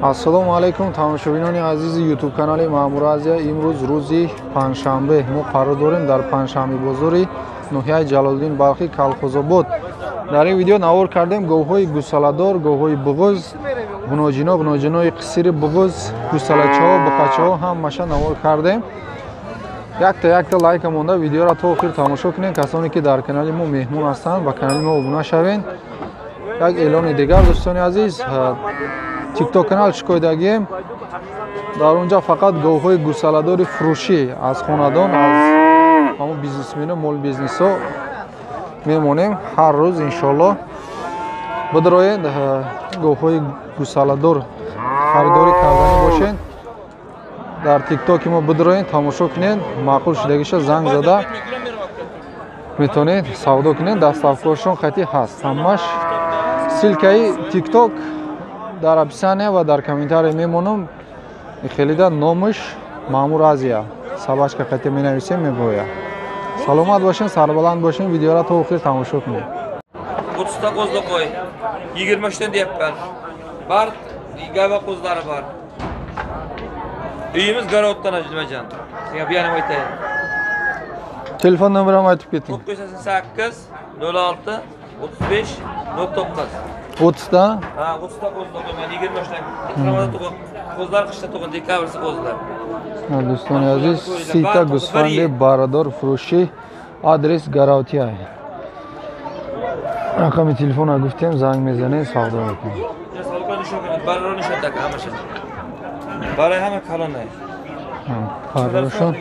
Ассалому алайкум тамошобинони азизи YouTube канали Маъмур Азия. Имрӯз рӯзи панҷшанбе мо қарор дорем дар панҷшанбе бозори ноҳияи Ҷалолиддин Балхӣ, Калхозобод. Дар ин видео навор кардем говҳои гусаладор, говҳои буғуз, ғуноҷино, ғуноҷинои қисири буғуз, гусалачаҳо, буқачаҳо ҳамаша навор кардем. Якта якта лайка монда видеоро то охир тамошо кунед. Касоне ки дар канали мо меҳмон ҳастанд, ба канали мо обуна шавед. Як эълони дигар дӯстони азиз, TikTok канал шикоядагием. Дар онҷа фақат говҳои гусаладори фурӯшӣ аз хонадон, аз ҳамон бизнесмено, мол бизнесҳо мемонем ҳар рӯз иншоаллоҳ. Бидроед говҳои гусаладор харидорӣ карданӣ бошед, дар тиктоки мо бидроед, тамошо кунед, маъқул шудагиша занг зада метавонед савдо кунед. Доставкаҳошон қатъи ҳаст. Ҳамаш ссылкаи тикток дар описания ва дар комментария мемонам. Хелида номаш Маъмур Азия, собачка қатъи менависем, мебояд. Саломат бошед, сарбаланд бошед, видеоро то охир тамошо кунед. 30 ta qo'zli qo'y, 23 dan deyapman. Bor, gava qo'zlari bor. Uyimiz Garovdan Ajmajon. Senga bu yana aytayin. Telefon nomerini aytib keting. 988 06 35 09. 30 ta? Ha, 30 ta qo'zli qo'y, mana 23 dan. Qiroqda tug'ilgan qo'zlar, qishda tug'ilgan dekabrsi qo'zlar. Дӯстони азиз, 30 та гӯсфанди барадор фурӯшӣ, адрес Гаравтия. Рақами телефона гуфтем, занг мезанед, савдо мекунед. Барои ҳама калон не. Барошон,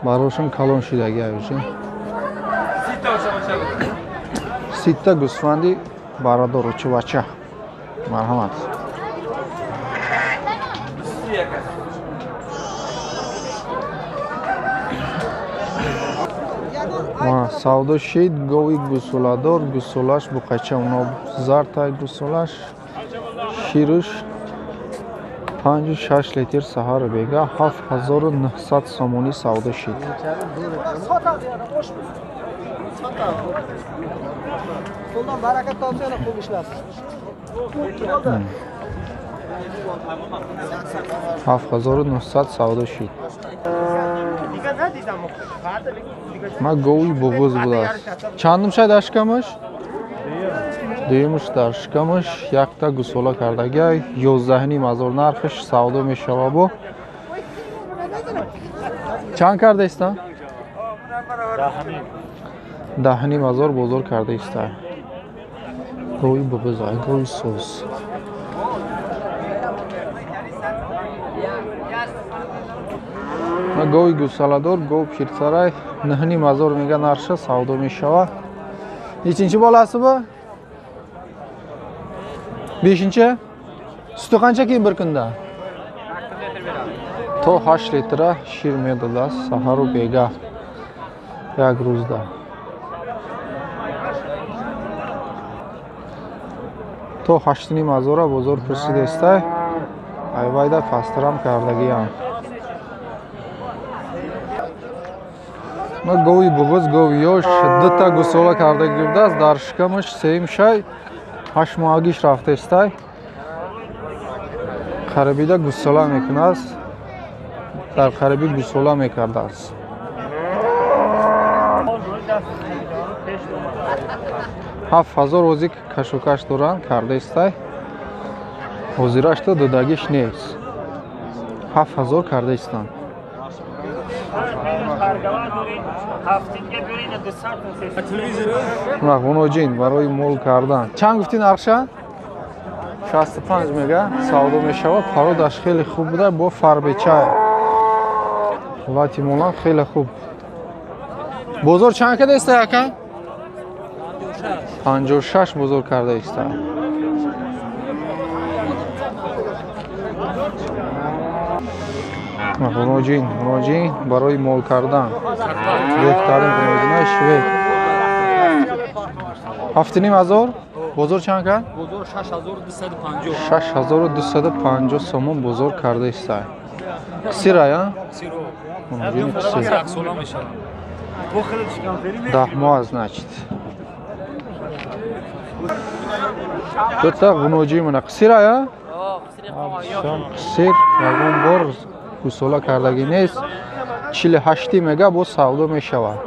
барошон калон шудаги авҷи. 30 та гӯсфанди барадор учувача. Марҳамат. Савдо шид гови гусуладор, гусулаш буқача, уно зартай гусулаш, шируш 5-6 литр саҳар бега, 7900 сомонӣ савдо шид. Qo'ldan baraka topsa yana qo'l ishlasin. 7900 савдо шид. Ма гови буғуз будааст. Чандум шай дар шикамаш? Дуюмаш дар шикамаш, якта гусола кардагиай, 11,5 ҳазор нархаш савдо мешава. Бо чанд карда иста? 10,5 ҳазор бозор карда иста. Гови буғуз, гови соз. Гови гусаладор, гов пирсарай, 9,5 ҳазор мега нарша савдо мешава. Нечинчи bolasi bu? 5-inchi? Suti qancha keyin bir kunda? То 8 литра шир медодааст саҳару бега як рӯзда. То 8,5 ҳазора бозор пурсидаистай, айвайда пасттарам кардагиам. Гови буғуз, гови ёш, дута гусола карда гирдааст, дар шикамаш сеюм шай, 8 моҳагиш рафтаистай. Қарибида гусола мекунааст, дар қариби гусола мекардааст. 7000 ҳозир кашокаш доранд, кардаистай. Ҳозирашто додагиш нест. 7000 кардаистанд. Ғуноҷин барои мол кардан. Чанд гуфтӣ нархша? 65 мега савдо мешавад. Пародаш хеле хуб буда, бо фарбечай. Ҳолати молам хеле хуб. Бозор чанд карда иста ака? 56 бозор карда иста. Ғуноҷин, ғуноҷин барои мол кардан. Беҳтарин ғуноҷинаи швед. 7,5 ҳазор? Бозор чанд кард? Бозор 6250. 6250 сомон бозор карда иста. Қисирая? Қисиро. Ғуноҷини қисир. Як сола мешавад. 10 моҳ, значит. Дута ғуноҷӣ мана қисирая? Қисир ягон бор гусола кардагӣ нест. 48 мега боз савдо мешавад.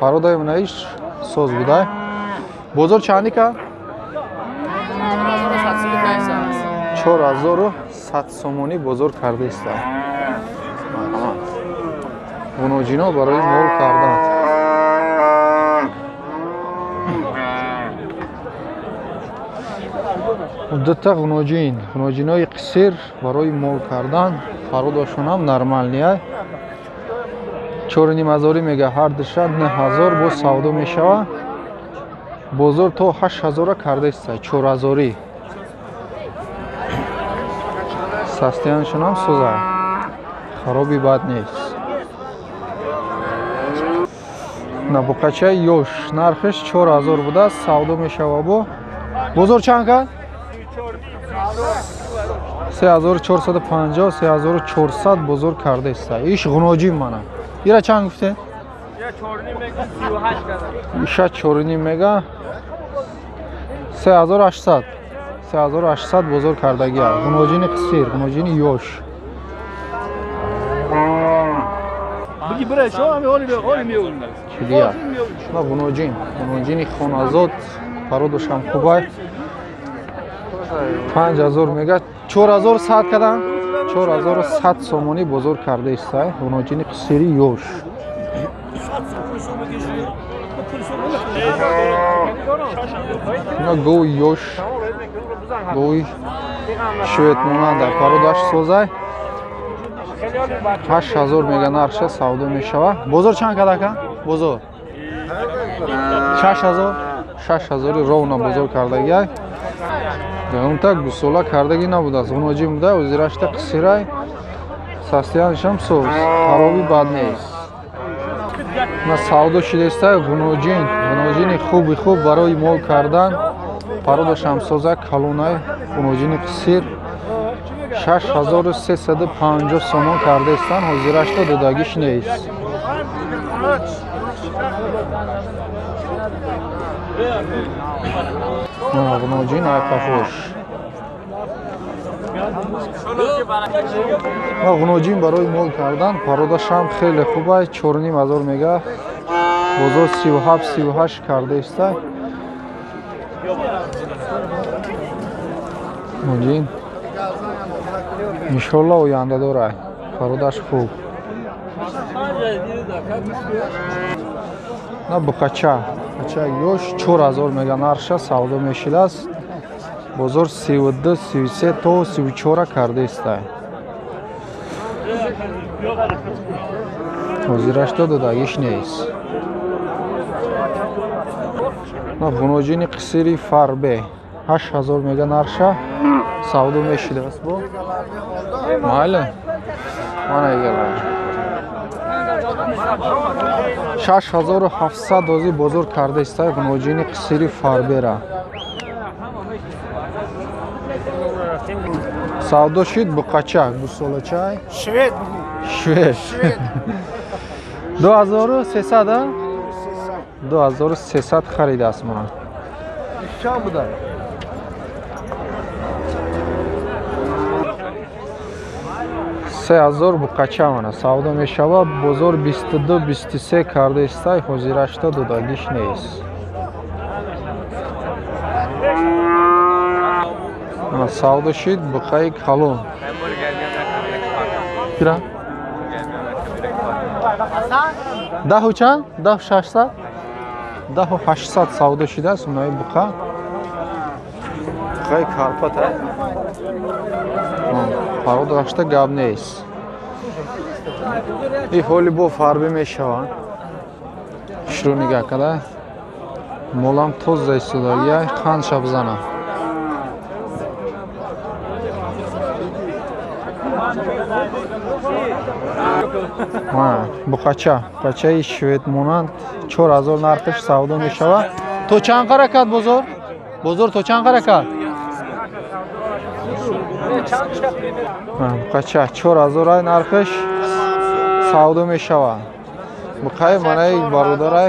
Пародаи мунаиш соз буда. Бозор чанди кард? 4100 сомонӣ бозор карда иста. Ғуноҷино барои мол кардан. Дута ғуноҷин, ғуноҷинои қисир барои мол кардан, пародашонам нормалния. 4500 мега ҳар душа 9000 боз савдо мешавад. Бозор то 8000 карда иста, 4000. Састияншонам соза. Хароби бад нест. Набуқачаи ёш нархиш 4000 будааст, савдо мешава бо. Бозор чанд кард? 3450, 3400 бозор карда иста. Иш ғуноҷин мана. Ира чанд гуфте? Иша 4.5 мега. 3800. 3800 бозор кардагӣ. Ғуноҷини қисир, ғуноҷини ёш. Чилия. На ғуноҷин, ғуноҷини хоназод, пародашам хубай. 5000 мега. 4100 кардам. 4100 сомонӣ бозор карда иста. Ғуноҷини қисири ёш. На гови ёш, гови шветмонанда, пародаш созай. 8000 мега нархша савдо мешавад. Бозор чанд кард ака? Бозор 6000, 6000 ровно бозор кардагиай. Унта гусола кардагӣ набудааст. Ғуноҷин буда, озирашта қисирай. Састияншам соз, хароби бад нест. На савдо шидаиста ғуноҷин, ғуноҷини хуби хуб барои мол кардан. Пародашам соза калонай, ғуноҷини қисир 6350 сомон кардаистан, ҳозирашта додагиш нест. Ғуноҷин айқафош. Ғуноҷин барои мол кардан, пародашам хеле хуб аст. 4500 мега. Бозор 37, 38 карда иста. Ғуноҷин иншолло оянда дорад. Пародаш хуб. На буқача, бача ёш 4000 мега нархша савдо мешидааст. Бозор 32, 33 то 34 карда иста. Ҳозирашта додагиш нест. На ғуноҷини қисири фарбе 8000 мега нархша савдо мешидааст бо. Майли? Мана егала. 6700 дози бозор карда иста ғуноҷини қисири фарбера. Савдо шид буқача, гусолачай. Швед бугу. Швед. 2300, а? 2300 харидааст мана. Чанд буда? 3000 буқача мана савдо мешавад. Бозор 22, 23 карда истай, ҳозирашта додагиш нест. Савдо шид буқаи калон. Кира? Даҳу чанд? 10600? 10800 савдо шидааст унаи буқа. Буқаи карпат. Пародашта гап нест. И ҳоли бо фарбӣ мешаванд. Шурӯъ нигаҳ када. Молам тоза истодагия, қанд шаб зана. Буқача, буқачаи шведмонанд 4000 нархиш савдо мешавад. То чанд ҳаракат бозор? Бозор то чанд ҳаракат? Буқача 4000 нархиш савдо мешавад. Буқаи манаи бародарай.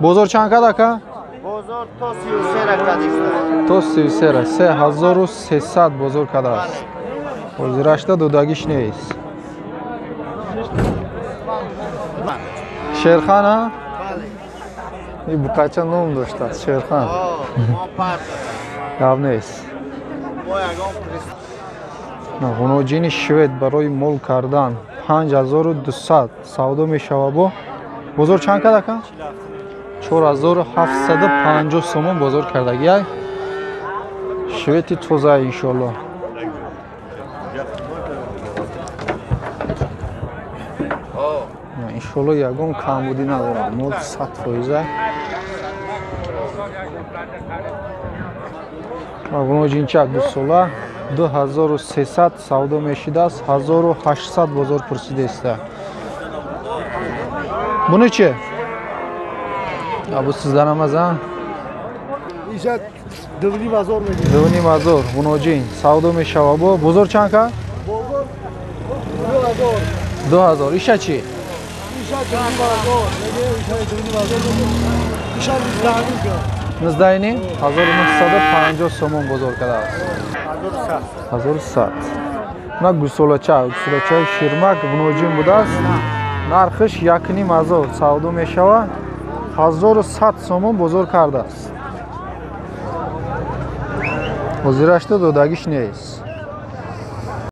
Бозор чанд кад ака? Бозор то 33 ра кадиста. То 33 ра, 3300 бозор кадааст. Ҳозирашда додагиш нест. Шерхан, а? Бале. Ин буқача ном доштааст, Шерхан. Мо парт. Гап нест. Мо ягон Ғуноҷини швед барои мол кардан 5200 савдо мешава. Бо бозор чанд кад ака? 4750 сомон бозор кардагиай. Швети тоза иншолло. Иншолло ягон камбудӣ надорад. Мол 100%. Ғуноҷинчак дусола 2300 савдо мешидааст, 1800 бозор пурсидааст. Буни чи? Бу sizdan emas, а? Иша 2,5 мегирад. 2,5 ғуноҷин савдо мешава. Бо бозор чанд ка? Бозор 2000. 2000. Иша чи? Иша 2,5. Мегирад, иша 2,5. Иша 19,5. 19,5? 1950 сомон бозор кардааст. 1100. На гусолача, гусолачаи ширмак ғуноҷин будааст. Нархиш 1,5 савдо мешава. 1100 сомон бозор кардааст. Ҳозирашда додагиш нест.